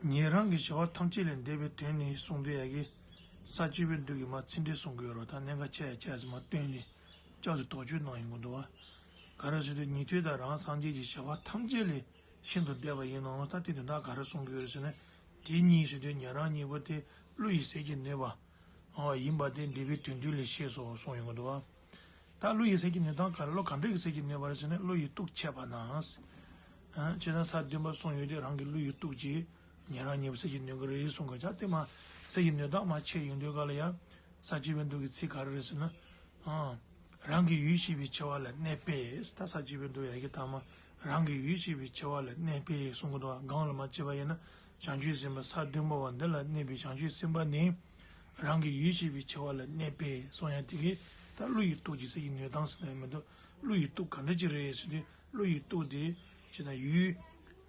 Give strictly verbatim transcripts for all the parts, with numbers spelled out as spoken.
ཉན་རང་གི་བྱ་བ་ཐམས་ཅད་ལས་འདས་པའི་དོན་ནི་གསུངས་དུས་ཡ་གི། ས་བཅུ་པའི་མདོ་གི་མ་ཚིག་འགྲེལ་གསུང་གི་ཡོད་རོ། ད་གནད་འགག་ཆེ་ཡ་ཆེ་ཡ་ཚོ་མ་བཏོན་ནས་སྐྱབས་སུ་དོགས་གཅོད་གནང་ཡོང་གི་འདུག་བ། ག་རེ་ཟེར་དུས་ཉན་ཐོས་དང་རང་སངས་རྒྱས་ཀྱི་བྱ་བ་ཐམས་ཅད་ལས་ཤིན་ཏུ་འདས་པ་ཡིན་ནའང་ད་དེ་དོན་དག་ག་རེ་གསུང་གི་ཡོད་རེད་ཟེར་ན། དེ་གཉིས་ཟེར་དུས་ཉན་རང་གཉིས་པོ་དེ་བློ་ཡི་ཟས་ཀྱི་ནུས་པ། ཨ་ཡིན་པ་དེ་འདས་པའི་དོན་བསྡུས་ལས་ཤེས་སོ་གསུངས་ཡོང་གི་འདུག་བ། ད་བློ་ཡི་ཟས་ཀྱི་ནུས་སྟངས་ག་རེ། བློ་ག་འདྲ་གི་ཟས་ཀྱི་ནུས་པ་རེད་ཟེར་ན་བློ་ཡི་སྟོབས་ཆེ་བ་ན། ཨ་བྱས་ཙང་ས་བདུན་པ་གསུངས་ཡོད་དེ་རང་གི་བློ་ཡི་སྟོབས་ཀྱིས་ཉན་རང་གཉིས་པོ་ཟས་ཀྱི་ནུས་ཀྱི་རེད་གསུངས་ག་ཅག་དེ་མ་ཟས་ཀྱི་ནུས་སྟངས་མ་ཆེ་ཡོང་དུས་ག་ལ་ཡ། ས་བཅུ་པའི་མདོ་གི་ཚིག་ག་རེ་རེད་ཟེར་ན། ཨ་རང་གི་ཡུལ་ཤེས་པའི་ཆེ་བ་ལ་གནས་པས། ད་ས་བཅུ་པའི་མདོ་ཡ་གི་ཐ་མ་རང་གི་ཡུལ་ཤེས་པའི་ཆེ་བ་ལ་གནས་པས་གསུང་གི་འདུག་གང་ལ་མ་བྱས་པ་ཡིན་ན་བྱང་ཆུབ་སེམས་དཔའ་ས་བདུན་པ་བ་འདི་ལ་གནས་པའི་བྱང་ཆུབ་སེམས་དཔའ་ནི། རང་གི་ཡུལ་ཤེས་པའི་ཆེ་བ་ལ་གནས་པས་གསུང་ཡ་དེ་གིས་ད་བློ་ཡི་སྟོབས་ཀྱིས་ཟས་ཀྱི་ནུས་སྟངས་ཟེར་ན་མི་འདུག་བློ་ཡི་སྟོབས་ག་འདྲ་ཅིག་རེད་ཟེར་དུས་བློ་ཡི་སྟོབས་དེ་ཇི་ལྟར་ཡུལ་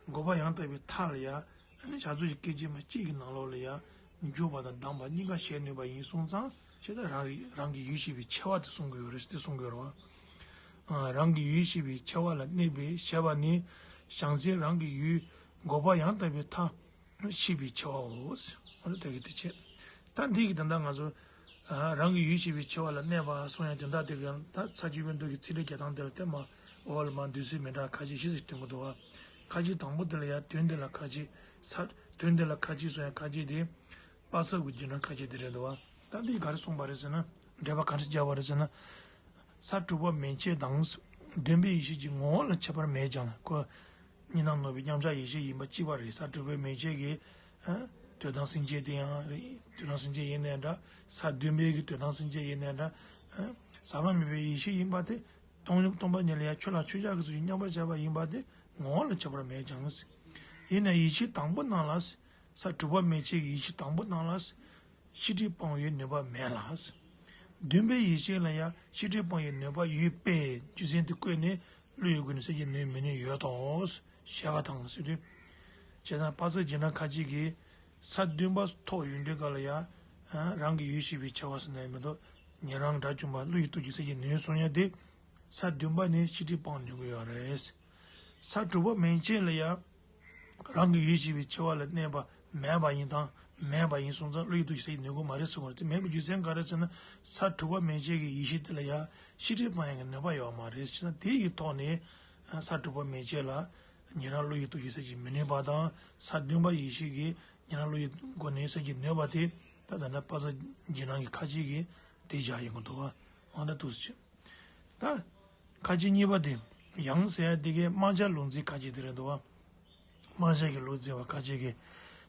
འགོག་པ་ཡང་དག་པའི་མཐའ་ལ་ཡ། ཨ་ནི་བྱ་རྫོགས་ཀྱི་སྐད་ཅིག་མ་གཅིག་གི་ནང་ལོགས་ལ་ཡ། འཇུག་པ་དང་གདམས་པ་གཉིས་ཀ་བྱེད་ནུས་པ་ཡིན་སོང་ཙང་ཇི་ལྟར་རང་རང་གི་ཡུལ་ཤེས་པའི་ཆེ་བ་དེ་གསུང་གི་ཡོད་རེད་དེ་གསུང་གི་ཡོད་རེད་བ། ཨ་རང་གི་ཡུལ་ཤེས་པའི་ཆེ་བ་ལ་གནས་པས་ཞེས་པ་ནི་བྱང་སེམས་རང་གི་ཡུལ་འགོག་པ་ཡང་དག་པའི་མཐའ། ཤེས་པའི་ཆེ་བའོ། འོ་ན་ད་གི་དེ་བྱས། ད་འདི་གི་ད་ལྟ་ང་ཚོ་ཨ་རང་གི་ཡུལ་ཤེས་པའི་ཆེ་བ་ལ་གནས་པ་གསུང་ཡ་དོན་དག་དེ་གི་ད་ས་བཅུ་པའི་མདོ་གི་ཚིག་འགྲེལ་རྒྱག་སྟངས་དེ་ལ་བལྟས་མ། འོ་ལ་མ་འདོད་སྲེད་མི་འདྲ་ཁ་ཅིག་བཞི་ཟེར་སྟོན་གི་འདུག་བ། ཁ་ཅིག་དང་པོ་དེ་ལ་ཡ་དོན་དེ་ལ་ཁ་ཅིག་ས་དོན་དེ་ལ་ཁ་ཅིག་གསུང་ཡ་ཁ་ཅིག་དེ། པ་ས་གི་རྒྱུད་ན་ཁ་ཅིག་དེ་རེད་འདུག་བ། ད་འདི་ག་རེ་གསུངས་པ་རེད་ཟེར་ན། འགྲེལ་པ་ག་འདྲ་རྒྱག་པ་རེད་ཟེར་ན། ས་དྲུག་པ་མན་ཆད་དང་། བདེན་པའི་ཡེ་ཤེས་ཀྱི་ངོ་བོ་ལ་ཁྱད་པར་མེད་ཀྱང་ཁོ། གཉིས་སྣང་ནོར་བའི་མཉམ་གཞག་ཡེ་ཤེས་ཡིན་པ་གཅིག་པ་རེད། ས་དྲུག་པའི་མན་ཆད་ཀྱི། ཨ་དོན་དམ་སེམས་བསྐྱེད་དེ་ཡང་རེད། དོན་དམ་སེམས་བསྐྱེད་ཡིན་ནའི་འདྲ། ས་བདུན་པའི་གི་དོན་དམ་སེམས་བསྐྱེད་ཡིན་ནའི་འདྲ། ཨ་ཟག་པ་མེད་པའི་ཡེ་ཤེས་ཡིན་པ་དེ། སྟོང་ཉིད་སྟོང་པ་ཉིད་ལ་ཡང་ཆོས་ལ་ཆོས་ཅན་གྱི་ཚུལ་གྱིས་མཉམ་པར་བཞག་པ་ཡིན་པ་དེ་ངོ་བོ་ལ་ཁྱད་པར་མེད་ཀྱང་། ཡིན་ནའི་ཡེ་ཤེས་དང་པོ་རྣམས་ལ། ས་དྲུག་པ་མན་ཆད་ཀྱི་ཡེ་ཤེས་དང་པོ་རྣམས་ལ། ཤེས་སྒྲིབ་སྤང་བའི་ནུས་པ་མེད་ལ། བདུན་པའི་ཡེ་ཤེས་ལ་ཡང་ཤེས་སྒྲིབ་སྤང་བའི་ནུས་པ་ཡོད་པས་རྒྱུ་མཚན་དེ་བཀོད་ནས་བློ་ཡི་སྒོ་ནས་ཟས་ཀྱི་ནུས་མི་ནུས་ཡོད་དོ། ཞེས་པ་དང་ཟེར་དུས། བྱས་ཙང་པ་ས་རྒྱུད་ན་ཁ་ཅིག་གིས་ས་བདུན་པ་ཐོག་ཡོང་དུས་ག་ལ་ཡང་རང་གི་ཡུལ་ཤེས་པའི་ཆེ་བ་ཟེར་ནས་མི་འདུག་ཉན་རང་དགྲ་བཅོམ་པ་བློ་ཡི་སྟོབས་ཀྱིས་ཟས་ཀྱི་ནུས་གསུང་ཡ་དེ། ས་བདུན་པ་ནས་ཤེས་སྒྲིབ་སྤང་ནུས་ཀྱི་ཡོད་རེད། ས་དྲུག་པ་མན་ཆད་ལ་ཡང་། རང་གི་ཡུལ་ཤེས་པའི་ཆེ་བ་ལ་གནས་པ་མེད་པ་ཡིན་དང་མེད་པ་ཡིན་སོང་ཙང་བློ་ཡི་སྟོབས་ཀྱིས་ཟས་ཀྱི་ནུས་ཀྱི་མ་རེད་གསུངས་པ་རེད། དེ་མེད་པའི་རྒྱུ་མཚན་ག་རེ་ཟེར་ན་ས་དྲུག་པ་མན་ཆད་ཀྱི་ཡེ་ཤེས་དེ་ལ་ཡང་ཤེས་སྒྲིབ་སྤང་ཡག་གི་ནུས་པ་ཡོད་མ་རེད། བྱས་ཙང་དེ་ཡི་ཐོག་ནས་ས་དྲུག་པ་མན་ཆད་ལ་ཉན་རང་བློ་ཡི་སྟོབས་ཀྱིས་ཟས་ཀྱི་མི་ནུས་པ་དང་ས་བདུན་པ་ཡེ་ཤེས་ཀྱིས་ཉན་རང་བློ་ཡི་སྒོ་ནས་ཟས་ཀྱི་ནུས་པ་དེ་ད་ད་ལྟ་པ་ས་རྒྱུད་ན་གི་ཁ་ཅིག་གིས་དེ་བཞག་ཡོང་གི་འདུག་བ། འོ་ན་འདུག་སེ་བྱས། ད། ཁ་ཅིག་གཉིས་པ་དེ། ཡང་ཟེར་ཡ་དེ་གའི་རྨ་བྱ་ལུག་རྫིའི་ཁ་ཅིག་དེ་རེད་འདུག་བ། རྨ་བྱ་གི་ལུག་རྫི་བ་ཁ་ཅིག་གིས།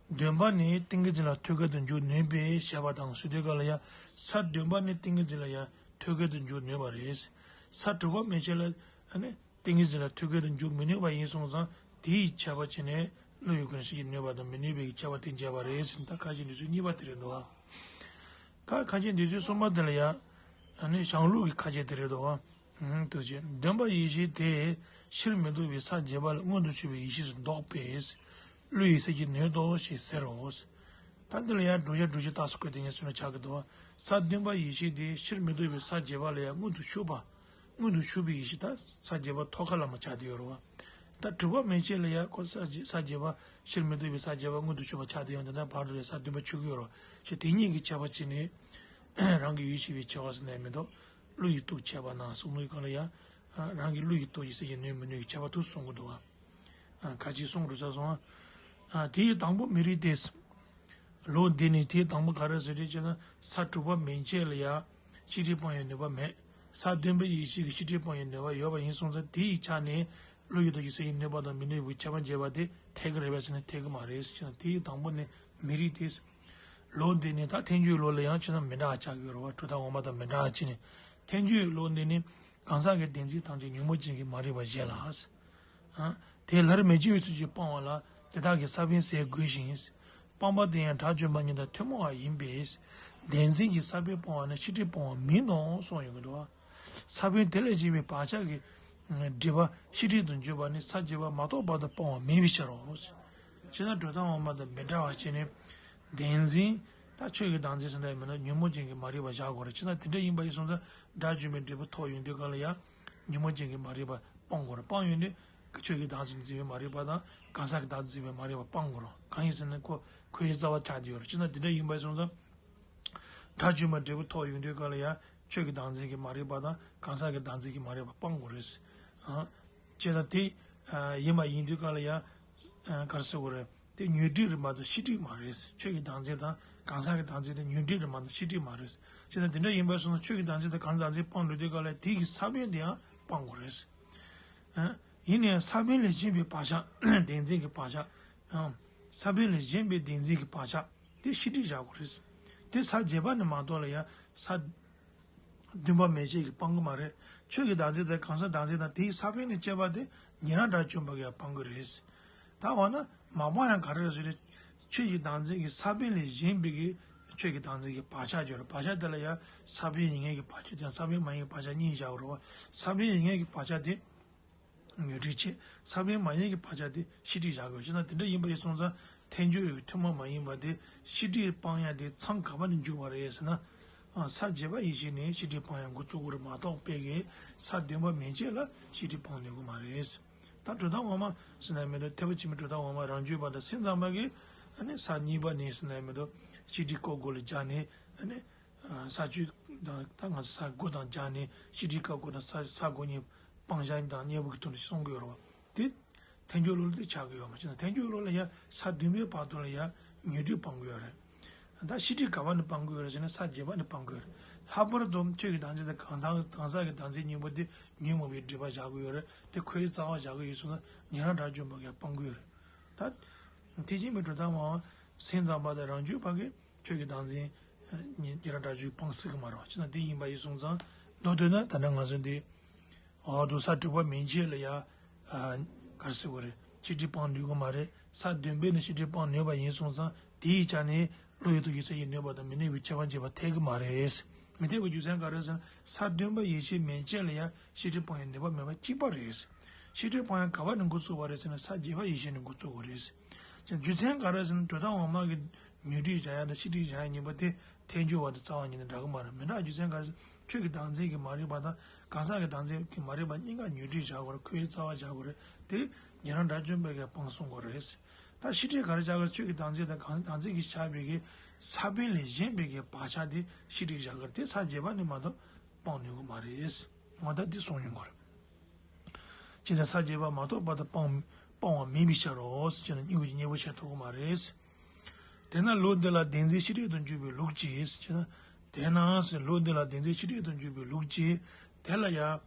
བདུན་པ་ནི་ཏིང་ངེ་འཛིན་ལ་ཐོད་རྒལ་དུ་འཇུག་ནུས་པས་ཞེས་པ་དང་ཟེར་དུས་ག་ལ་ཡ། ས་བདུན་པ་ནི་ཏིང་ངེ་འཛིན་ལ་ཡ་ཐོད་རྒལ་དུ་འཇུག་ནུས་པ་རེད། ས་དྲུག་པ་མན་ཆད་ལ་ཨ་ནི་ཏིང་ངེ་འཛིན་ལ་ཐོད་རྒལ་དུ་འཇུག་མི་ནུས་པ་ཡིན་སོང་ཙང་དེ་ཡི་ཁྱད་པར་བྱས་ནས་བློ་ཡི་སྒོ་ནས་ཟས་ཀྱི་ནུས་པ་དང་མི་ནུས་པའི་ཁྱད་པར་དེ་འབྱེད་པ་རེད་ཟེར་ད་ཁ་ཅིག་འདོད་ཚུལ་གཉིས་པ་དེ་རེད་འདུག་བ། ཁ་ཁ་ཅིག་འདོད་ཚུལ་གསུམ་པ་དེ་ལ་ཡ། ཨ་ནི་བྱང་ལུགས་ཀྱི་ཁ་ཅིག་དེ་རེད་འདུག་བ། ཨུམ། དེ་བཞིན་བདེན་པ་ཡེ་ཤེས་དེ་ཕྱིར་མི་ལྡོག་པའི་ས་བརྒྱད་པ་ལ་མངོན་དུ་ཕྱོགས་པའི་ཡེ་ཤེས་སུ་འདོགས་པས། བློ་ཡིས་ཟས་ཀྱི་ནུས་སོ་ཞེས་ཟེར་རོ། ད་འདི་ལ་ཡང་བསྒྲུབ་བྱ་སྒྲུབ་བྱེད་རྟགས་སུ་བཀོད་དེ་ངས་གསུངས་ན་ཆགས་ཀྱི་འདུག་བ། ས་བདུན་པ་ཡེ་ཤེས་དེ་ཕྱིར་མི་ལྡོག་པའི་ས་བརྒྱད་པ་ལ་ཡང་མངོན་དུ་ཕྱོགས་པ། མངོན་དུ་ཕྱོགས་པའི་ཡེ་ཤེས་ད་ས་བརྒྱད་པ་ཐོག་ཁ་ལ་མ་ཆགས་བསྡད་ཡོད་རེད་བ། ད་དྲུག་པ་མན་ཆད་ལ་ཡང་ཁོ་ས་བརྒྱད་ས་བརྒྱད་པ་ཕྱིར་མི་ལྡོག་པའི་ས་བརྒྱད་པ་མངོན་དུ་ཕྱོགས་པ་ཆགས་བསྡད་ཡོད་འདི་ལྟར་བར་དུ་ལ་ས་བདུན་པ་ཆོད་ཀྱི་ཡོད་རེད་བ། ཞེས་དེ་གཉིས་ཀྱི་ཁྱད་པར་ཕྱེ་ནས། རང་གི་ཡུལ་ཤེས་པའི་ཆེ་བ་ཟེར་ནས་མི་འདུག་བློ་ཡི་སྟོབས་ཆེ་བ་ན་གསུང་ལུགས་གང་ལ་ཡང་། རང་གི་བློ་ཡི་སྟོབས་ཀྱིས་ཟས་ཀྱི་ནུས་མི་ནུས་ཀྱི་ཁྱད་པར་དུ་གསུང་གི་འདུག་བ། ཁ་ཅིག་གསུང་རུ་ས་སོང་། དེ་ཡི་དང་པོ་མི་རིགས་ཏེ། ལུགས་འདི་ནི་དེའི་དང་པོ་ག་རེ་ཟེར་དུས་ཅེ་ན་ས་དྲུག་པ་མན་ཆད་ལ་ཡང་ཤེས་སྒྲིབ་སྤང་བའི་ནུས་པ་མེད། ས་བདུན་པའི་ཡེ་ཤེས་ཀྱི་ཤེས་སྒྲིབ་སྤང་བའི་ནུས་པ་ཡོད་པ་ཡིན་སོང་ཙང་དེ་ཡི་ཆ་ནས་བློ་ཡི་སྟོབས་ཀྱིས་ཟས་ཀྱི་ནུས་པ་དང་མི་ནུས་པའི་ཁྱད་པར་འབྱེད་པ་དེ་འཐད་ཀྱི་རེད་པས་ཟེར་ན་འཐད་ཀྱི་མ་རེད་ཟེར་ན་དེ་ཡི་དང་པོ་ནི་མི་རིགས་ཏེ། ལུགས་འདི་ནི་ད་ཐལ་འགྱུར་ལུགས་ལ་ཡང་ཅེ་ན་མི་འདྲ་བ་ཆགས་ཀྱི་ཡོད་རེད་བ། གྲུབ་མཐའ་དབུ་མ་དང་མི་འདྲ་བ་ཅི་ནས་ཐལ་འགྱུར་ལུགས་འདི་ནི་གང་ཟག་གི་བདེན་འཛིན་ཐམས་ཅད་ཉོན་མོངས་ཅན་གྱི་མ་རིག་པ་བཞེད་ལ། དེ་སླར་མི་སྐྱེ་བའི་ཚུལ་གྱིས་སྤང་བ་ལ་དེ་དག་གི་ས་བོན་ཟད་དགོས་ཤིང་། སྤངས་པ་དེ་ཡང་དགྲ་བཅོམ་པ་ཉིད་དང་ཐུན་མོང་བ་ཡིན་པས། བདེན་འཛིན་གྱི་ས་བོན་སྤོང་བ་ནི་ཤེས་སྒྲིབ་སྤོང་བ་མིན་ནོ་གསུངས་ཡོང་གི་འདུག་བ། ས་བོན་དེ་ལས་སྐྱེས་པའི་བག་ཆགས་ཀྱི་སྒྲིབ་པ་ཤེས་སྒྲིབ་ཏུ་འགྱུར་བ་ནི་ས་བརྒྱད་པ་མ་གཏོགས་པ་དང་སྤོང་བ་མིན་པའི་ཕྱིར་རོ། ཇི་ལྟར་གྲུབ་མཐའ་དབུ་མ་དང་མི་འདྲ་བ་བྱས་ནས་བདེན་འཛིན་ད་ཆོས་ཀྱི་བདག་འཛིན་ཟེར་འདྲ་མིན་ན་ཉོན་མོངས་ཅན་གྱི་མ་རིག་པ་བཞག་དགོས་རེད། ཇི་ལྟར་དེ་འདྲ་ཡིན་པ་ཡིན་སོང་ཙང་དགྲ་བཅོམ་པའི་འབྲས་བུ་ཐོབ་ཡོང་དུས་ག་ལ་ཡང་ཉོན་མོངས་ཅན་གྱི་མ་རིག་པ་སྤོང་དགོས་རེད། སྤངས་ཡོང་དུས་ ཆོས་ཀྱི་བདག་འཛིན་འཛིན་པའི་མ་རིག་པ་དང་གང་ཟག་གི་བདག་འཛིན་འཛིན་པའི་མ་རིག་པ་སྤང་དགོས་རེད། གང་ཡིན་ཟེར་ན་ཁོ་ཁོའི་རྩ་བ་ཆགས་བསྡད་ཡོད་རེད། ཅི་ན་དེ་འདྲ་ཡིན་པ་སོང་ཙང་། དགྲ་བཅོམ་པ་འབྲས་བུ་ཐོབ་ཡོང་དུས་སྐབས་ལ་ཡང་ཆོས་ཀྱི་བདག་འཛིན་གྱི་མ་རིག་པ་དང་གང་ཟག་གི་བདག་འཛིན་གྱི་མ་རིག་པ་སྤང་དགོས་རེད། ཨ། བྱས་ཙང་དེ་ཡིན་པ་ཡིན་དུས་སྐབས་ལ་ཡང་ག་རེ་ཟེར་དགོས་རེད། དེ་ཉོན་སྒྲིབ་རེད་མ་གཏོགས་ཤེས་སྒྲིབ་མ་རེད། ཆོས་ཀྱི་བདག་འཛིན་དང་གང་ཟག་གི་བདག་འཛིན་དེ་ཉོན་སྒྲིབ་རེད་མ་གཏོགས་ཤེས་སྒྲིབ་མ་རེད། བྱས་ཙང་དེ་འདྲ་ཡིན་པ་སོང་ན་ཆོས་ཀྱི་བདག་འཛིན་དང་གང་ཟག་བདག་འཛིན་སྤང་འགྲོ་དུས་སྐབས་ལ་དེ་གི་ས་བོན་དེ་ཡང་སྤང་དགོས་རེད། ཨ། ཡིན་ནའི་ས་བོན་ལས་གཞན་པའི་བག་ཆགས་བདེན་འཛིན་གྱི་བག་ཆགས། ཨ། ས་བོན་ལས་གཞན་པའི་བདེན་འཛིན་གྱི་བག་ཆགས་དེ་ཤེས་སྒྲིབ་བཞག་དགོས་རེད། དེ་ས་བརྒྱད་པ་ནས་མ་གཏོགས་ལ་ཡང་ས་བདུན་པ་མན་ཆད་ཀྱིས་སྤང་གི་མ་རེད། ཆོས་ཀྱི་བདག་འཛིན་དང་གང་ཟག་བདག་འཛིན་དང་དེའི་ས་བོན་ལས་སྐྱེས་པ་དེ་ཉན་རང་དགྲ་བཅོམ་པ་གིས་སྤང་གི་རེད། ད་འོ་ན་མ་སྤང་ཡང་ག་རེ་རེད་ཟེར་ན། ཆོས་ཀྱི་བདག་འཛིན་གྱི་ས་བོན་ལས་གཞན་པའི་གི་ཆོས་ཀྱི་བདག་འཛིན་གྱི་བག་ཆགས་ཡོད་རེད། བག་ཆགས་དེ་ལ་ཡང་ས་བོན་ཡིན་ངེས་ཀྱི་བག་ཆགས་དང་ས་བོན་མ་ཡིན་གྱི་བག་ཆགས་གཉིས་བཞག་དགོས་རེད་བ། ས་བོན་ཡིན་ངེས་ཀྱི་བག་ཆགས་དེ། ཉོན་སྒྲིབ་བྱེད། ས་བོན་མ་ཡིན་གྱི་བག་ཆགས་དེ་ཤེས་སྒྲིབ་བཞག་དགོས། བྱས་ཙང་དེ་འདྲ་ཡིན་པ་ཡིན་སོང་ཙང་ཐལ་འགྱུར་ཡོད་ཀྱི་ཐུན་མོང་མ་ཡིན་པ་དེ་ཤེས་སྒྲིབ་སྤང་ཡ་དེ་མཚམས་ག་པ་ནས་འཇུག་པ་རེད་ཟེར་ན། ཨ། ས་བརྒྱད་པ་ཡེ་ཤེས་ནས་ཤེས་སྒྲིབ་སྤང་ཡ་འགོ་བཙུགས་དགོས་རེད་མ་གཏོགས་པའི་གི་ས་བདུན་པ་མན་ཆད་ལ་ཤེས་སྒྲིབ་སྤང་ནུས་ཀྱི་མ་རེད། ད་གྲུབ་མཐའ་དབུ་མ་ཟེར་ན་མི་འདུག་ཐེག་པ་ཆེན་པོའི་གྲུབ་མཐའ་དབུ་མ་རང་རྒྱུད་པ་དང་སེམས་ཙམ་པ་གིས་ཨ་ནི་ས་གཉིས་པ་ནས་ཟེར་ན་མི་འདུག་ཤེས་སྒྲིབ་སྐབས་དགུ་ལ་སྦྱར་ནས་ཨ་ནི། ས་བཅུ་དང་ད་ང་ཚོ་ས་དགུ་དང་སྦྱར་ནས་ཤེས་སྒྲིབ་སྐབས་དགུ་དང་ས་ས་དགུ་གཉིས་སྤང་བྱ་དང་གཉེན་པོ་གི་ཐོག་ནས་གསུང་གི་ཡོད་རེད་བ། དེ་ཐལ་འགྱུར་བློ་ལ་དེ་ཆགས་ཀྱི་ཡོད་མ་རེད། ཐལ་འགྱུར་བློ་ལ་ཡ་ས་བདུན་པའི་བར་དུ་ལ་ཡ་ཉོན་སྒྲིབ་སྤང་གི་ཡོད་རེད། ད་ཤེས་སྒྲིབ་ག་བ་ནས་སྤང་གི་ཡོད་རེད་ཟེར་ན་ས་བརྒྱད་པ་ནས་སྤང་གི་ཡོད་རེད། ལྷག་པར་དུ་ཆོས་ཀྱི་བདག་འཛིན་དང་གང་དང་གང་ཟག་གི་བདག་འཛིན་གཉིས་པོ་དེ་ཉོན་མོངས་པའི་སྒྲིབ་པ་བཞག་གི་ཡོད་རེད། དེ་ཁོའི་རྩ་བ་བཞག་གི་ཡོད་སོང་ན་ཉན་རང་དགྲ་བཅོམ་པ་གིས་སྤང་གི་ཡོད་རེད། ད་ཐེག་ཆེན་པའི་གྲུབ་མཐའ་དབུ་མ་སེམས་ཙམ་པ་དང་རང་རྒྱུད་པ་གིས་ཆོས་ཀྱི་བདག་འཛིན་ཉན་རང་དགྲ་བཅོམ་སྤང་སྲིད་ཀྱི་མ་རེད་བ། ཅི་ན་དེ་ཡིན་པ་ཡིན་སོང་ཙང་མདོར་བསྡུས་ན་ད་ལྟ་ང་ཚོ་འདི་འོ་དུ་ས་དྲུག་པ་མན་ཆད་ལ་ཡ་ག་རེ་ཟེར་དགོས་རེད། ཤེས་སྒྲིབ་སྤང་ནུས་ཀྱི་མ་རེད། ས་བདུན་པས་ནི་ཤེས་སྒྲིབ་སྤང་ནུས་པ་ཡིན་སོང་ཙང་དེའི་ཆ་ནས་བློ་ཡི་སྟོབས་ཀྱིས་སེལ་བྱེད་ནུས་པ་དང་མི་ནུས་པའི་ཁྱད་པར་འབྱེད་པ་འཐད་ཀྱི་མ་རེད། མི་འཐད་པའི་རྒྱུ་མཚན་ག་རེ་ཟེར་ན་ས་བདུན་པ་ཡེ་ཤེས་མན་ཆད་ལ་ཡ་ཤེས་སྒྲིབ་སྤང་བའི་ནུས་པ་མེད་པ་གཅིག་པ་རེད། ཤེས་སྒྲིབ་སྤང་ཡ་ག་བ་ནས་འགོ་ཚུགས་པ་རེད་ཟེར་ན་ས་བརྒྱད་པ་ཡེ་ཤེས་ནས་འགོ་ཚུགས་པ་རེད། རྒྱུ་མཚན་ག་རེ་ཟེར་ན་གྲུབ་མཐའ་དབུ་མ་གི་ཉོན་སྒྲིབ་བཞག་ཡ་དང་ཤེས་སྒྲིབ་བཞག་ཡ་གཉིས་པོ་དེ་ཐལ་འགྱུར་བ་དང་རྩ་བ་ཉིད་ནས་འདྲ་གི་མ་རེད། མི་འདྲ་རྒྱུ་མཚན་ག་རེ་ཟེར་ན་ཆོས་ཀྱི་བདག་འཛིན་གྱི་མ་རིག་པ་དང་གང་ཟག་གི་བདག་འཛིན་གྱི་མ་རིག་པ་གཉིས་ཀ་ཉོན་སྒྲིབ་བཞག་དགོས་རེད། ཁོའི་རྩ་བ་བཞག་དགོས་རེད། དེ་ཉན་རང་དགྲ་བཅོམ་པའི་གིས་སྤང་གསུང་དགོས་རེད། ད་ཤེས་སྒྲིབ་ག་རེ་བཞག་གི་རེད། ཆོས་ཀྱི་བདག་འཛིན་དང་གང་བདག་འཛིན་གྱིས་བཞག་པའི་གི་ས་བོན་ལས་གཞན་པའི་གི་བག་ཆགས་དེ་ཤེས་སྒྲིབ་བཞག་གི་རེད། དེ་ས་བརྒྱད་པ་ནས་མ་གཏོགས་སྤང་ནུས་ཀྱི་མ་རེད། ང་ད་འདི་གསུང་ཡོང་གི་རེད། ཅེས་དང་ས་བརྒྱད་པ་མ་གཏོགས་པ་དང་སྤང་སྤང་བ་མིན་པའི་ཕྱིར་རོ། ཅེས་ན་སྙིང་པོ་གཉེན་པོ་བྱེད་ཐུབ་ཀྱི་མ་རེད། དེས་ན་ལུགས་འདི་ལ་བདེན་འཛིན་ཤེས་སྒྲིབ་ཏུ་འཇུག་པའི་ལུགས་ཀྱིས། ཅེས་ན་དེས་ན་ཟེར་ལུགས་འདི་ལ་བདེན་འཛིན་ཤེས་སྒྲིབ་ཏུ་འཇུག་པའི་ལུགས་ཀྱིས་དེ་ལ་ཡང་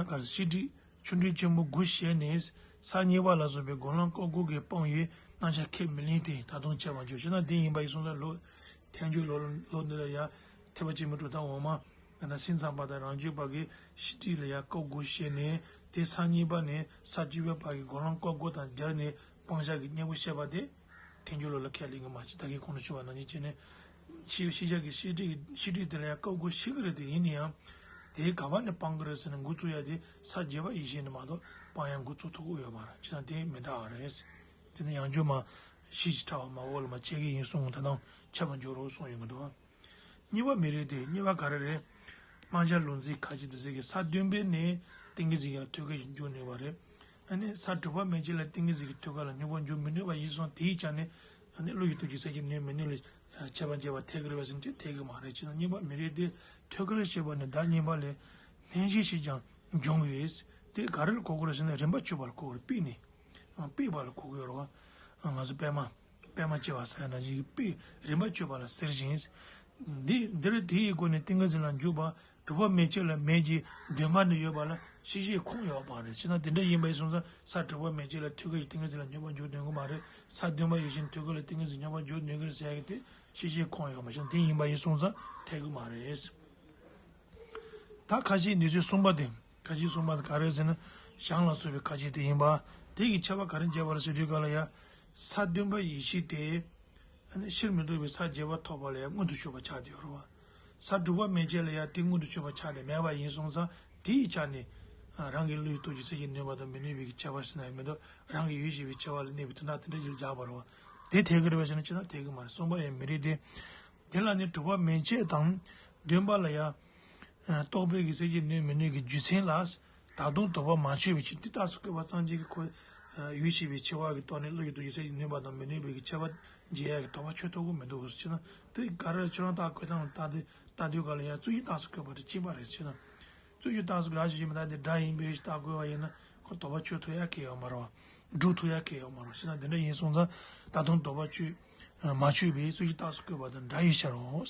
ག་རེ་ཤེས་སྒྲིབ་ཆུང་འབྲིང་ཆེན་པོ་དགུ་བཤད་ནས་ས་གཉིས་པ་ལ་སོགས་པའི་སྒོམ་ལམ་སྐབས་དགུ་གི་སྤང་བའི་རྣམ་གཞག་ཁས་མི་ལེན་ཏེ་ད་དུང་འཆད་པར་འགྱུར། ཅེས་ན་དེ་ཡིན་པ་ཡིན་སོང་ཙང་ལུགས་ཐལ་འགྱུར་ལུགས་ལུགས་འདི་ལ་ཡང་ཐེག་པ་ཆེན་པོའི་གྲུབ་མཐའ་འོག་མ། ཡང་ན་སེམས་ཙམ་པ་དང་རང་རྒྱུད་པ་གིས་ཤེས་སྒྲིབ་ལ་ཡང་སྐབས་དགུ་བཤད་ནས་དེ་ས་གཉིས་པ་ནས་ས་བཅུ་པའི་བར་གྱི་སྒོམ་ལམ་སྐབས་དགུ་དང་སྦྱར་ནས་སྤང་བྱ་གི་གཉེན་པོ་བཤད་པ་དེ་ཐལ་འགྱུར་ལུགས་ལ་ཁས་ལེན་གྱི་མ་བྱེད། ད་གིན་གོང་དུ་ཞུས་པ་ནང་བཞིན་བྱས་ནས་ཤེས་ཤེས་བྱ་གི་ཤེས་སྒྲིབ་ཀྱི་ཤེས་སྒྲིབ་དེ་ལ་ཡང་སྐབས་དགུ་བཤད་ཀྱི་རེད། དེ་ཡིན་ན་ཡང་དེ་ག་བ་ནས་སྤང་གི་རེད་ཟེར་ན་འགོ་བཙུགས་ཡ་དེ་ས་བརྒྱད་པ་ཡེ་ཤེས་ནས་མ་གཏོགས་སྤང་ཡ་འགོ་ཚུགས་ཐུབ་ཀྱི་ཡོད་མ་རེད། བྱས་ཙང་དེ་མི་འདྲ་བ་རེད། དེ་ནི་ཡང་བསྐྱར་མ་ཤེས་ཀྱི་ཕྲ་བ་མ་འོག་ལ་མ་བྱེད་ཀྱི་ཡིན་གསུངས། ད་དུང་འཆད་པར་འགྱུར་རོ་གསུངས་ཡོང་གི་འདུག་གཉིས་པ་མི་རིགས་ཏེ། གཉིས་པ་ག་རེ་རེད། སྨྲ་བྱ་ལུགས་འཛིན་ཁ་ཅིག་དེ་ཚོ་གིས་ས་བདུན་པའི་ནས་ཏིང་ངེ་འཛིན་གྱི་ཐོད་རྒལ་ཞིག་འཇུག་ནུས་པ་རེད། ཨ་ནི་ས་དྲུག་པ་མན་ཆད་ལ་ཏིང་ངེ་འཛིན་གྱི་ཐོད་རྒལ་ལ་སྙོམས་པར་འཇུག་མི་ནུས་པ་ཡིན་སོང་། དེའི་ཆ་ནས་ཨ་ནི་བློ་ཡི་སྟོབས་ཀྱིས་གསལ་བྱེད་ནུས་མི་ནུས་ལ་ཁྱད་པར་འབྱེད་པ་འཐད་ཀྱི་རེད་པས་ཟེར་ན་དེ་འཐད་ཀྱི་མ་རེད། ཅེ་ན་གཉིས་པ་མི་རིགས་ཏེ། ཐོད་རྒལ་ཞེས་པ་ནི་བདག་གཉིས་པ་ལས་སྣང་ཞེན་ཞིག་ཀྱང་འབྱུང་བས། དེ་ག་རེ་ལ་གོ་དགོས་རེད་ཟེར་ན་རིམ་པ་བཅུ་པ་ལ་གོ་དགོས་རེད། པས་ནི། ཨ། པས་པ་ལ་གོ་དགོས་རེད་བ། ཨ། ང་ཚོ་པད་མ། པད་མ་བྱེ་བ་ཟེར་ན་ཞིག་པས་རིམ་པ་བཅུ་པ་ལ་ཟེར་ཞིང་། འདི་འདིར་དེ་ཡི་སྒོ་ནས་ཏིང་ངེ་འཛིན་ལ་འཇུག་པ་དྲུག་པ་མན་ཆད་ལ་མེད་ཀྱི་འདུན་པ་ནི་ཡོད་པ་ལ་ཤེས་བྱའི་ཁུངས་ཡོད་པ་རེད། ཅེ་ན་དེ་འདྲ་ཡིན་པ་ཡིན་སོང་ཙང་ས་དྲུག་པ་མན་ཆད་ལ་ཐོད་རྒལ་གྱི་ཏིང་ངེ་འཛིན་ལ་སྙོམས་པར་འཇུག་ནུས་ཀྱི་མ་རེད། ས་བདུན་པ་ཡེ་ཤེས་ཐོད་རྒལ་ལ་ཏིང་ངེ་འཛིན་སྙོམས་པར་འཇུག་ནུས་ཀྱི་རེད་ཟེར་ཡ་གི་དེ་ཤེས་བྱའི་ཁུངས་ཡོད་མ་ཤེས་དེ་ཡིན་པ་ཡིན་སོང་ཙང་འཐད་ཀྱི་མ་རེད། ད་ཁ་ཅིག་འདི་ཚོའི་གསུངས་པ་དེ། ཁ་ཅིག་གསུངས་པ་དེ་ག་རེ་ཟེར་ན། གཞན་ལ་སོགས་པའི་ཁ་ཅིག་དེ་ཡིན་པ། དེ་གི་ཁྱད་པར་ག་རེ་འབྱེད་པ་རེད་ཟེར་དུས་ག་ལ་ཡ། ས་བདུན་པ་ཡེ་ཤེས་དེ། ཨ་ནི་ཕྱིར་མི་ལྡོག་པའི་ས་བརྒྱད་པ་ཐོབ་པ་ལ་ཡ་མངོན་དུ་གྱུར་པ་ཆགས་བསྡད་ཡོད་རེད་བ། ས་དྲུག་པ་མན་ཆད་ལ་ཡ་དེ་མངོན་དུ་གྱུར་པ་ཆགས་ནས་མེད་པ་ཡིན་སོང་ཙང་དེའི་ཆ་ནས། རང་གི་བློ་ཡི་སྟོབས་ཀྱིས་གསལ་བྱེད་ནུས་པ་དང་མི་ནུས་པའི་གི་ཁྱད་པར་ཟེར་ན་ཡང་མི་འདུག་རང་གི་ཡུལ་ཤེས་པའི་ཁྱད་པར་ལ་གནས་པའི་དོན་དག་དེ་འདྲ་ཞིག་ལ་སྦྱར་བ་རེད་བ། དེ་འཐད་ཀྱི་རེད་པས་ཟེར་ན་ཅི་ན་འཐད་ཀྱི་མ་རེད། གསུངས་པ་ཡང་མི་རེད་དེ། དེ་ལ་ནི་དྲུག་པ་མན་ཆད་དང་བདུན་པ་ལ་ཡང་། རྟོག་པའི་གི་གསལ་བྱེད་ནུས་མི་ནུས་ཀྱི་རྒྱུ་མཚན་ལ། ད་དུང་དོགས་པ་མ་ཆོད་པའི་ཕྱིར། འདི་རྟགས་སུ་བཀོད་པ་ཙམ་གྱིས་ཁོ་ཡུལ་ཤེས་པའི་ཆེ་བ་གི་ཐོག་ནས་བློ་ཡི་སྟོབས་ཀྱིས་གསལ་བྱེད་ནུས་པ་དང་མི་ནུས་པའི་གི་ཁྱད་པར་འབྱེད་ཡ་གི་དོགས་པ་ཆོད་ཐུབ་ཀྱི་མི་འདུག་ཟེར་ན། དེ་ག་རེ་ཁྱོད་རང་རྟགས་བཀོད་སྟངས་ལ་ལྟ་དུས་ལྟ་དུས་ག་ལ་ཡ་རྩོད་གཞི་རྟགས་སུ་བཀོད་པ་དེ་གཅིག་པ་རེད་ཟེར་ན། རྩོད་གཞི་རྟགས་སུ་ར་ཞིག་ཡིན་མི་ད་དེ་སྒྲ་ཡིན་པའི་རྟགས་བཀོད་པ་ཡིན་ན་ཁོ་དོགས་པ་ཆོད་ཐུབ་ཡ་གང་ཡང་མ་རེད་བ། འགྲུབ་ཐུབ་ཡ་གང་ཡང་མ་རེད་ཟེར་ན། དེ་འདྲ་ཡིན་སོང་ཙང་ད་དུང་དོགས་པ་ཆོད་མ་ཆོད་པའི་རྩོད་གཞི་རྟགས་སུ་བཀོད་པ་དང་འདྲ་ཡི་ཕྱིར་རོ།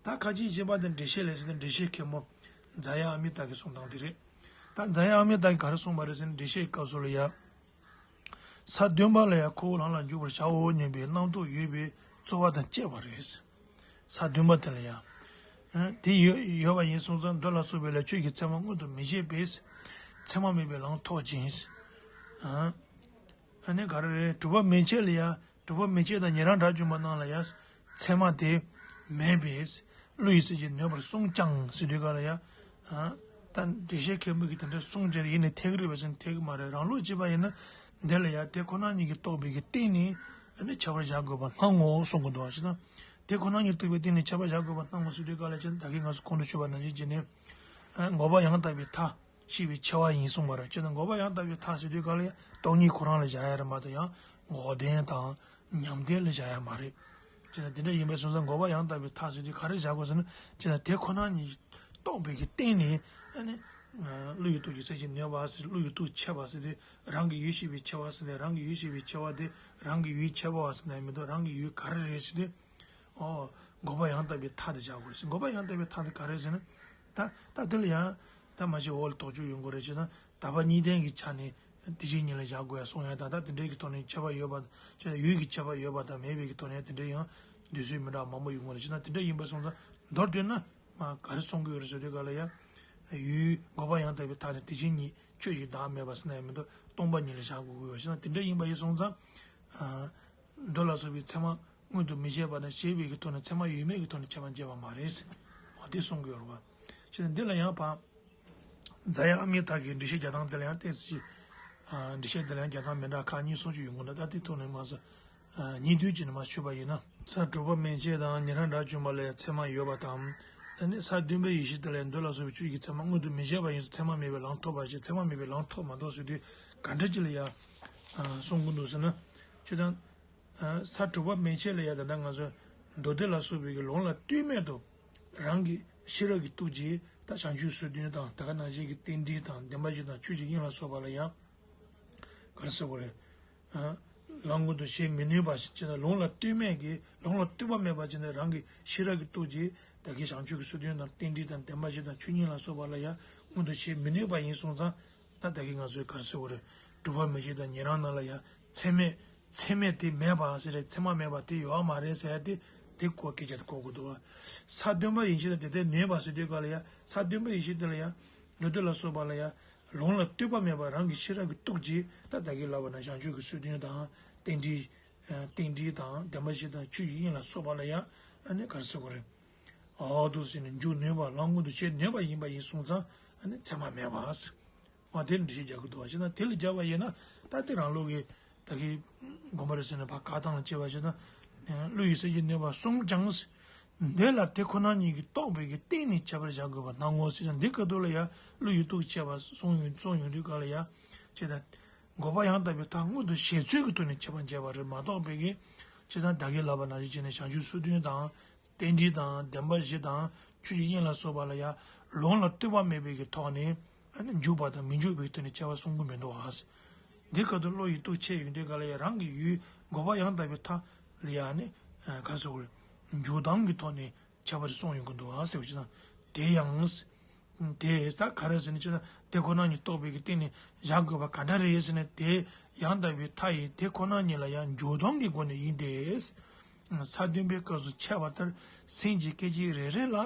ད་ཁ་ཅིག་བྱས་པ་དེ་འགྲེལ་བཤད་ལས་ཟེར་ཏེ་འགྲེལ་བཤད་མཁན་མོ་རྫ་ཡ་ཨ་མི་ཏ་གི་གསུང་སྟངས་དེ་རེད། ད་རྫ་ཡ་ཨ་མི་ཏ་གིས་ག་རེ་གསུངས་པ་རེད་ཟེར་ན། འགྲེལ་བཤད་སྐབས་སུ་ལ་ཡ། ས་བདུན་པ་ལ་ཡ་ཁོ་བོ་རང་ལ་འཇུག་པར་བྱའོ་སྙམ་པའི་རྣམ་རྟོག་ཡོད་པའི་རྩོལ་བ་དང་བཅས་པ་རེད། ས་བདུན་པ་དེ་ལ་ཡ། ཨ། དེ་ཡོད་ཡོད་པ་ཡིན་སོང་ཙང་མདོ་ལ་སོགས་པའི་ལས་ཆོས་ཀྱི་མཚན་མ་མངོན་དུ་མི་བྱེད་པས་མཚན་མ་མེད་པའི་ལམ་ཐོབ་ཅིང་། ཨ། ཨ་ནི་ག་རེ་རེད། གྲུབ་པ་མན་ཆད་ལ་ཡ། གྲུབ་པ་མན་ཆད་དང་ཉན་རང་དགྲ་བཅོམ་པ་རྣམས་ལ་ཡ། མཚན་མ་དེ་མེད་པས་བློ་ཡིས་གསལ་བྱེད་ནུས་པར་གསུངས་ཀྱང་ཟེར་དུས་ག་ལ་ཡ། ཨ། ད་འགྲེལ་བཤད་མཁན་པོ་གིས་དེ་འདྲ་གསུངས་རྗེས་ཡིན་ནའི་འཐད་ཀྱི་རེད་པས་ཟེར་ན་འཐད་ཀྱི་མ་རེད། རང་ལུགས་བྱས་པ་ཡིན་ན་འདི་ལ་ཡ་དེ་ཁོ་ན་ཉིད་ཀྱིས་རྟོགས་པའི་གི་སྟེང་ནས་ཨ་ནི་ཁྱབ་པར་བཞག་དགོས་པར་སྣང་ངོ་གསུང་གི་འདུག་བ། ཅི་ན་དེ་ཁོ་ན་ཉིད་རྟོགས་པའི་སྟེང་ནས་ཁྱབ་པར་བཞག་དགོས་པར་སྣང་ངོ་ཟེར་དུས་ག་ལ་ཅི་ན་ད་གིན་ང་ཚོ་གོང་དུ་ཞུས་པ་ནང་བཞིན་བྱས་ནས། ཨ། འགོག་པ་ཡང་དག་པའི་མཐའ། ཤེས་པའི་ཆེ་བ་ཡིན་གསུངས་པ་རེད། ཅེ་ན་འགོག་པ་ཡང་དག་པའི་མཐའ་ཟེར་དུས་ག་ལ་ཡང་སྟོང་ཉིད་ཁོ་རང་ལ་བཞག་ཡ་རེད་མ་གཏོགས་ཡང་འགོག་བདེན་དང་ཉམས་བདེན་ལ་བཞག་ཡ་མ་རེད། ཅེ་ན་དེ་འདྲ་ཡིན་པའི་སོང་ཙང་འགོག་པ་ཡང་དག་པའི་མཐའ་ཟེར་དུས་ག་རེ་བཞག་དགོས་ཟེར་ན། ཅེ་ན་དེ་ཁོ་ན་ཉིད་རྟོགས་པའི་གི་སྟེང་ནས་ཨ་ནི་བློ་ཡི་སྟོབས་ཀྱིས་གསལ་བྱེད་ནུས་པ་ཟེར། བློ་ཡི་སྟོབས་ཆེ་བ་ཟེར་དུས་རང་གི་ཡུལ་ཤེས་པའི་ཆེ་བ་ཟེར་ནས། རང་གི་ཡུལ་ཤེས་པའི་ཆེ་བ་དེ་རང་གི་ཡུལ་ཁྱད་པར་བ་ཟེར་ནས་མི་འདུག་རང་གི་ཡུལ་ག་རེ་རེད་ཟེར་དུས། ཨོ། འགོག་པ་ཡང་དག་པའི་མཐའ་དེ་བཞག་དགོས་རེད་ཟེར། འགོག་པ་ཡང་དག་པའི་མཐའ་དེ་ག་རེ་ཟེར་ན། ད་ད་དེ་ལ་ཡང་ད་མ་གཞི་འོག་ལ་དོགས་གཅོད་ཡོང་དགོས་རེད་ཅེ་ན། དག་པ་གཉིས་ལྡན་གྱི་ཆ་ནས་དེ་བཞིན་ཉིད་ལ་བཞག་དགོས་ཡ་གསུང་ཡ་དང་། ད་དེ་འདྲའི་གི་ཐོག་ནས་ཁྱད་པར་ཡོད་པ་ཅེ་ན། ཡུལ་གྱི་ཁྱད་པར་ཡོད་པ་དང་མེད་པའི་གི་ཐོག་ནས་དེ་འདྲའི་ཡང་འདོད་ཚུལ་མི་འདྲ་བ་མང་པོ་ཡོང་གི་རེད་ཅེ་ན། དེ་འདྲ་ཡིན་པ་སོང་ཙང་མདོར་བསྡུས་ན་མ་ག་རེ་གསུང་གི་ཡོད་རེད་ཟེར་དུས་ག་ལ་ཡ། ཡུལ་འགོག་པ་ཡང་དག་པའི་མཐའ་ནི་དེ་བཞིན་ཉིད་ཆོས་ཀྱི་བདག་མེད་པ་ཟེར་ན་ཡང་མི་འདུག་སྟོང་པ་ཉིད་ལ་བཞག་དགོས་ཀྱི་ཡོད་ཅེ་ན། དེ་འདྲ་ཡིན་པ་ཡིན་སོང་ཙང་། ཨ། མདོ་ལ་སོགས་པའི་ཚད་མ་མངོན་དུ་མི་བྱེད་པ་དང་བྱེད་པའི་གི་ཐོག་ནས་ཚད་མ་ཡོད་མེད་ཀྱི་ཐོག་ནས་ཁྱད་པར་འབྱེད་པ་མ་རེད། འོ་དེ་གསུང་གི་ཡོད་རེད་བ། བྱས་ཙང་འདི་ལ་ཡང་ཕ། རྫ་ཡ་ཨ་མི་ཏ་གི་འགྲེལ་བཤད་རྒྱག་སྟངས་དེ་ལ་ཡང་ཏོག་ཙམ། ཨ། འགྲེལ་བཤད་དེ་ལ་ཡང་རྒྱག་སྟངས་མི་འདྲ་ཁག་གཉིས་གསུང་རྒྱུ་ཡོང་གི་འདུག་ད་དེ་ཐོག་ནས་མ་ཟད། ཨ། ཉིས་ལྡན་གྱི་ནི་མ་ཞུས་པ་ཡིན་ན། ས་གྲུབ་པ་མན་ཆད་དང་ཉན་རང་དགྲ་བཅོམ་པ་ལ་ཡང་ཚད་མ་ཡོད་པ་དང་། ད་ནི་ས་བདུན་པའི་ཡེ་ཤེས་དེ་ལ་ཡང་མདོ་ལ་སོགས་པའི་ཆོས་ཀྱི་མཚན་མ་མངོན་དུ་མི་བྱེད་པ་ཡིན་ཚེ་ཚད་མ་མེད་པའི་ལམ་ཐོབ་པར་བྱེད། ཚད་མ་མེད་པའི་ལམ་ཐོབ་མ་ཐོབ་ཟེར་དུས་ག་འདྲ་ཅིག་ལ་ཡང་། ཨ། གསུང་གི་འདུག་ཟེར་ན། ཁྱོད་ཚང་། ས་གྲུབ་པ་མན་ཆད་ལ་ཡང་ད་ལྟ་ང་ཚོ་མདོ་སྡེ་ལ་སོགས་པའི་གི་ལུང་ལ་ལྟོས་མེད་དུ་རང་གི་ཤེས་རབ་ཀྱི་སྟོབས་ཀྱིས་ད་བྱང་ཆུབ་སེམས་དོན་དང་། ད་ག་ནང་བཞིན་གྱི་རྟེན་འབྲེལ་དང་། བདེན་པ་བཞི་དང་། ཆོས་ཀྱི་དབྱིངས་ལ་སོགས་པ་ལ་ཡང་ག་རེ་ཟེར་དགོས་རེད། ཨ། ལམ་མངོན་དུ་བྱེད་མི་ནུས་པ་ཞིག་བྱས་ན། ལུང་ལ་ལྟོས་མེད་ཀྱི། ལུང་ལ་ལྟོས་པ་མེད་པ་བྱས་ན་རང་གི་ཤེས་རབ་ཀྱི་སྟོབས་ཀྱིས་ད་གིན་བྱང་ཆུབ་ཀྱི་སེམས་དོན་དང་། རྟེན་འབྲེལ་དང་། བདེན་པ་བཞི་དང་། ཆོས་དབྱིངས་ལ་སོགས་པ་ལ་ཡང་མངོན་དུ་བྱེད་མི་ནུས་པ་ཡིན་སོང་ཙང་། ད་ད་གིན་ང་ཚོས་ག་རེ་ཟེར་དགོས་རེད། གྲུབ་པ་མན་ཆད་དང་ཉན་རང་རྣམས་ལ་ཡང་ཚད་མས། ཚད་མས་དེ་མེད་པ་ཟེར་རེད། ཚད་མ་མེད་པ་དེ་ཡོད་མ་རེད་ཟེར་ཡ་དེ། དེ་ཁོ་སྐད་ཆ་དེ་གོ་དགོས་འདུག་བ། ས་བདུན་པ་ཡེ་ཤེས་དེ་དེ་ནུས་པ་ཟེར་དུས་ག་ལ་ཡ། ས་བདུན་པ་ཡེ་ཤེས་དེ་ལ་ཡ། མདོ་སྡེ་ལ་སོགས་པ་ལ་ཡ། ལུང་ལ་ལྟོས་པ་མེད་པར་རང་གི་ཤེས་རབ་ཀྱི་སྟོབས་ཀྱིས། ད་ད་གིན་ལབ་པ་ན་བྱང་ཆུབ་ཀྱི་སེམས་དོན་དང་། རྟེན་འབྲེལ། རྟེན་འབྲེལ་དང་། བདེན་པ་བཞི་དང་། ཆོས་ཀྱི་དབྱིངས་ལ་སོགས་པ་ལ་ཡ། ཨ་ནི་ག་རེ་ཟེར་དགོས་རེད། འོ་འདུག་ཟེར་ནས་འཇུག་ནུས་པ། ལམ་མངོན་དུ་བྱེད་ནུས་པ་ཡིན་པ་ཡིན་སོང་ཙང་། ཨ་ནི་ཚད་མ་མེད་པ། འོ་དེ་ལ་འགྲེལ་བཤད་རྒྱག་གི་འདུག་བ། བྱས་ན་དེ་ལ་རྒྱག་པ་ཡིན་ན། ད་དེ་རང་ལུགས་ཀྱི་ད་གིན་དགོངས་པ་རེད་ཟེར་ནས་ཕར་བཀག་སྟངས་ལ་དཔྱད་པ་བྱས་ན། བློ་ཡིས་གསལ་བྱེད་ནུས་པར་གསུངས་ཀྱང་། འདི་ལ་དེ་ཁོ་ན་ཉིད་ཀྱིས་རྟོགས་པའི་གི་སྟེང་ནས་ཁྱད་པར་བཞག་དགོས་པར་སྣང་ངོ་ཟེར་ན། འདི་སྐབས་དུས་ལ་ཡང་བློ་ཡི་སྟོབས་ཆེ་བ་གསུངས་ཡོང་གསུངས་ཡོང་དུས་ག་ལ་ཡ། ཅེས་དང་། འགོག་པ་ཡང་དག་པའི་མཐའ་མངོན་དུ་བྱེད་ཚུལ་གྱི་ཐོག་ནས་ཁྱད་པར་འབྱེད་པ་རེད་མ་གཏོགས་པའི་གི། ཅེས་དང་། ད་གིན་ལབ་པ་ནང་བཞིན་བྱས་ནས་བྱང་ཆུབ་སེམས་དོན་དང་། རྟེན་འབྲེལ་དང་། བདེན་པ་བཞི་དང་། ཆོས་ཀྱི་དབྱིངས་ལ་སོགས་པ་ལ་ཡང་ལུང་ལ་ལྟོས་པ་མེད་པའི་གི་ཐོག་ནས། ཨ་ནི་འཇུག་པ་དང་མི་འཇུག་པའི་ཐོག་ནས་ཁྱད་པར་གསུང་གི་མི་འདུག་ཨ། འདི་སྐབས་དུ་བློ་ཡི་སྟོབས་ཆེ་ཡོང་དུས་ག་ལ་ཡ་རང་གི་ཡུལ་འགོག་པ་ཡང་དག་པའི་མཐའ་ལ་ཡ་ནི། ཨ། ག་རེ་ཟེར་དགོས་རེད། འཇུག་ལྡོག་གི་ཐོག་ནས་ཁྱད་པར་གསུངས་ཡོང་གི་འདུག་ཨ་ཟེར་བ་ཅིག་དང་། དེ་ཡང་། དེ་ད་ག་རེ་ཟེར་ན་ཅིག་དང་། དེ་ཁོ་ན་ཉིད་རྟོགས་པའི་གི་སྟེང་ནས་བཞག་དགོས་པ་ག་འདྲ་རེད་ཟེར་ན། དེ་ཡང་དག་པའི་མཐའ་ཡིས་དེ་ཁོ་ན་ཉིད་ལ་ཡང་འཇུག་ལྡོག་གི་སྒོ་ནས་ཡིན་ཏེ། ས་བདུན་པའི་སྐབས་སུ་འཆད་པ་ལྟར་སེམས་ཀྱི་སྐད་ཅིག་རེ་རེ་ལ།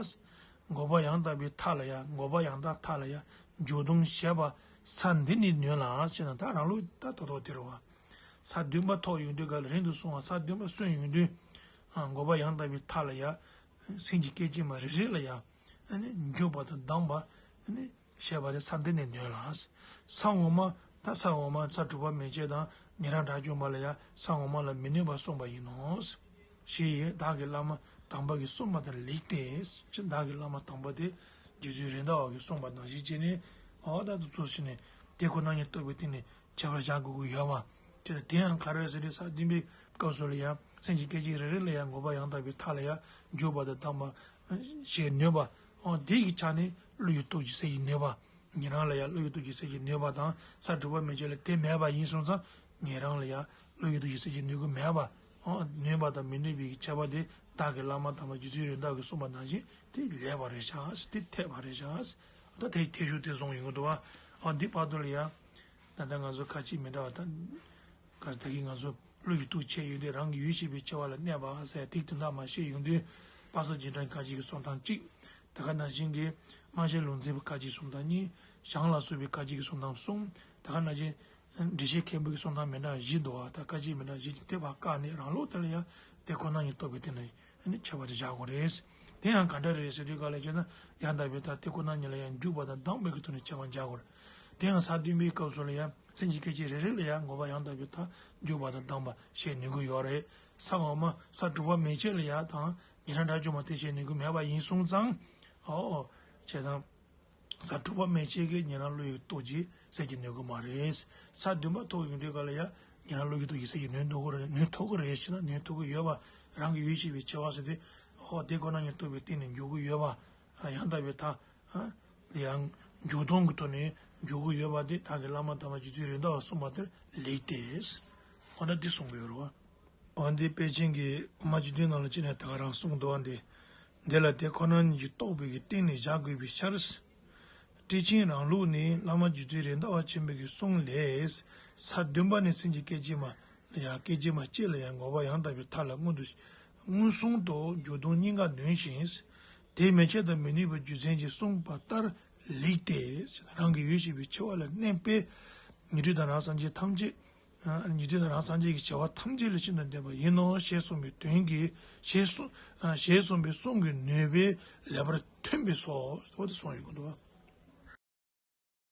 འགོག་པ་ཡང་དག་པའི་མཐའ་ལ་ཡང་། འགོག་པ་ཡང་དག་མཐའ་ལ་ཡང་འཇུག་ལྡོག་བཤད་པ་ས་འདི་ནི་ནོན་ལ་ཞེས་དང་། ད་རང་ལུགས་ད་ཏོག་ཏོག་དེ་རེད་བ། ས་བདུན་པ་ཐོབ་ཡོང་དུས་ག་ལ་རིང་དུ་སོང་བ། ས་བདུན་པ་སོན་ཡོང་དུས། ཨ། འགོག་པ་ཡང་དག་པའི་མཐའ་ལ་ཡང་སེམས་ཀྱི་སྐད་ཅིག་མ་རེ་རེ་ལ་ཡང་། ཨ་ནི་འཇུག་པ་དང་གདམས་པ། ཨ་ནི་བཤད་པ་དེ་ས་འདི་ནས་ནོན་ལ། ས་འོག་མ། ད་ས་འོག་མ་ས་གྲུབ་པ་མན་ཆད་དང་ཉན་རང་དགྲ་བཅོམ་པ་ལ་ཡང་ས་འོག་མ་ལ་མི་གནོད་པར་གསུངས་པ་ཡིན་ནོ། ཞེས་བདག་གི་བླ་མ་དམ་པ་གིས་གསུངས་པ་དང་ལེགས་ཏེ། ཅེས་བདག་གི་བླ་མ་དམ་པ་དེ་རྗེ་བཙུན་རེད་མདའ་བ་གིས་གསུངས་པ་ནང་བཞིན་བྱས་ནས། འོ་ད་དུ་ཚོ་ཕྱི་ནས་དེ་ཁོ་ན་ཉིད་རྟོགས་པའི་སྟེང་ནས་ཁྱད་པར་བཞག་དགོས་ཀྱི་ཡོད་པ། དེ་དེ་ཡང་ག་རེ་ཟེར་དུས་ས་བདུན་པའི་སྐབས་སུ་ལ་ཡང་སེམས་ཀྱི་སྐད་ཅིག་རེ་རེ་ལ་ཡང་འགོག་པ་ཡང་དག་པའི་མཐའ་ལ་ཡང་འཇུག་པ་དང་ལྡང་བ་ཞེས་ནུས་པ། འོ་དེ་ཡི་ཆ་ནས་བློ་ཡི་སྟོབས་ཀྱིས་སེལ་གྱི་ནུས་པ། ཉན་རང་ལ་ཡང་བློ་ཡི་སྟོབས་ཀྱིས་སེལ་གྱི་ནུས་པ་དང་ས་དྲུག་པ་མན་ཆད་ལ་དེ་མེད་པ་ཡིན་སོང་ཙང་ཉན་རང་ལ་ཡང་བློ་ཡི་སྟོབས་ཀྱིས་སེལ་གྱི་ནུས་ཀྱི་མེད་པ། འོ་ནུས་པ་དང་མི་ནུས་པའི་ཁྱད་པར་དེ་བདག་གི་བླ་མ་དམ་པ་རྗེ་བཙུན་རེད་མདའ་གིས་གསུངས་པ་ནང་བཞིན་དེ་ལེགས་པ་རེད་ཤག་དེ་འཐད་པ་རེད་ཤག་ད་དེ་འཐད་ཤུགས་དེ་བཟུང་ཡོང་གི་འདུག་བ། འོ་འདི་བར་དུ་ལ་ཡང་ད་ལྟ་ང་ཚོ་ཁ་ཅིག་མི་འདྲ་བ་ད། གར་ད་གིན་ང་ཚོ་བློ་ཡི་སྟོབས་ཆེ་ཡོད་དུས་རང་གི་ཡུལ་ཤེས་པའི་ཆེ་བ་ལ་གནས་པ་ཟེར་ཏིག་དོན་དག་མ་ཤེས་ཡོང་དུས་དཔག་བསམ་རྗེས་འབྲང་བཀའ་བརྒྱུད་ཀྱི་གསུང་སྟངས་གཅིག་ད་ག་ནང་བཞིན་གྱི་སྨྲ་བྱེད་ལུང་ཚན་པའི་བཀའ་བརྒྱུད་གསུང་སྟངས་གཉིས། ཞང་ལ་སོགས་པའི་བཀའ་བརྒྱུད་ཀྱི་གསུང་སྟངས་གསུམ། ད་ག་ནང་བཞིན་འགྲེལ་བཤད་མཁན་པོའི་གསུང་སྟངས་མི་འདྲ་བ་བཞི་འདུག་བ། ད་བཀའ་བརྒྱུད་མི་འདྲ་བ་བཞི་དེ་དེ་བ་བཀག་ནས་རང་ལུགས་དེ་ལ་ཡང་དེ་ཁོ་ན་ཉིད་རྟོགས་པའི་སྟེང་ནས་ཁྱད་པར་དེ་བཞག་དགོས་རེད། དེ་ཡང་ག་འདྲ་རེད་ཟེར་དུས་ག་ལ་བྱས་ན་ཡང་དག་པའི་མཐའ་དེ་ཁོ་ན་ཉིད་ལ་ཡང་འཇུག་པ་དང་ལྡང་བའི་གི་ཐོག་ནས་ཁྱད་པར་བཞག་དགོས་རེད། དེ་ཡང་ས་བདུན་པའི་སྐབས་སུ་ལ་ཡང་། སེམས་ཀྱི་སྐད་ཅིག་རེ་རེ་ལ་ཡང་འགོག་པ་ཡང་དག་པའི་མཐའ་འཇུག་པ་དང་ལྡང་བ་ཞེས་ནུས་ཀྱི་ཡོད་རེད། ས་འོག་མ་ས་དྲུག་པ་མན་ཆད་ལ་ཡང་དང་ཉན་རང་དགྲ་བཅོམ་པ་དེ་ཞེས་ནུས་ཀྱི་མེད་པ་ཡིན་སོང་ཙང་། ཨོ། བྱས་ཙང་། ས་དྲུག་པ་མན་ཆད་ཀྱི་ཉན་རང་བློ་ཡི་སྟོབས་ཀྱིས་སེལ་གྱི་ནུས་ཀྱི་མ་རེད། ས་བདུན་པ་ཐོབ་ཡོང་དུས་ག་ལ་ཡང་ཉན་རང་བློ་ཡི་སྟོབས་ཀྱིས་སེལ་གྱི་ནུས་འདུག་གི་རེད། ནུས་ཐུབ་ཀྱི་རེད་ཞེ་ན་ནུས་ཐུབ་ཀྱི་ཡོད་པ། རང་གི་ཡུལ་ཤེས་པའི་ཆེ་བ་ཟེར་དུས། ཨོ་དེ་ཁོ་ན་ཉིད་རྟོགས་པའི་སྟེང་ནས་འཇུག་གི་ཡོད་པ། ཡང་དག་པའི་མཐའ། ཡང་འཇུག་ལྡོག་གི་ཐོག་ནས་འཇུག་གི་ཡོད་པ་དེ་བདག་གི་བླ་མ་དམ་པ་རྗེ་བཙུན་རེད་མདའ་བ་གསུངས་པ་དེར་ལེགས་ཏེ། འོ་ན་འདི་གསུང་གི་ཡོད་རེད་བ། འོ་འདི་པཎ་ཆེན་གྱིས་དབུ་མ་སྤྱི་དོན་ནང་ལ་ཅི་ནས་ད་ག་རང་གསུངས་འདུག་བ་འདི། འདི་ལ་དེ་ཁོ་ན་ཉིད་ཀྱིས་རྟོགས་པའི་གི་སྟེང་ནས་བཞག་དགོས་པའི་ཕྱིར། ཊཱིཀ་ཆེན་རང་ལུགས་ནི་བླ་མ་རྗེ་བཙུན་རེད་མདའ་བ་ཆེན་པོའི་གི་གསུང་ལས། ས་བདུན་པ་ནས་སེམས་ཀྱི་སྐད་ཅིག་མ། ཡང་སྐད་ཅིག་མ་གཅིག་ལ་ཡང་འགོག་པ་ཡང་དག་པའི་མཐའ་ལ་མངོན་དུ། མངོན་སུམ་དུ་འཇུག་ལྡོག་གཉིས་ཀ་ནོན་ཞིང་། དེ་མན་ཆད་དུ་མི་ནུས་པའི་རྒྱུ་མཚན་གྱིས་གསུངས་པ་ལྟར་ལེགས་ཏེ། རང་གི་ཡུལ་ཤེས་པའི་ཆེ་བ་ལ་གནས་པས། ཉན་ཐོས་དང་རང་སངས་རྒྱས་ཐམས་ཅད། ཉན་ཐོས་དང་རང་སངས་རྒྱས་ཀྱི་བྱ་བ་ཐམས་ཅད་ལས་ཤིན་ཏུ་འདས་པ་ཡིན་ནོ་ཞེས་གསུངས་པའི་དོན་གྱིས་ཞེས་གསུངས། ཞེས་གསུངས་པའི་གསུང་གི་ནུས་པས་ལེགས་པར་ཐོན་པས་སོ། འོ་དེ་གསུངས་ཡོད་ཀྱི་འདུག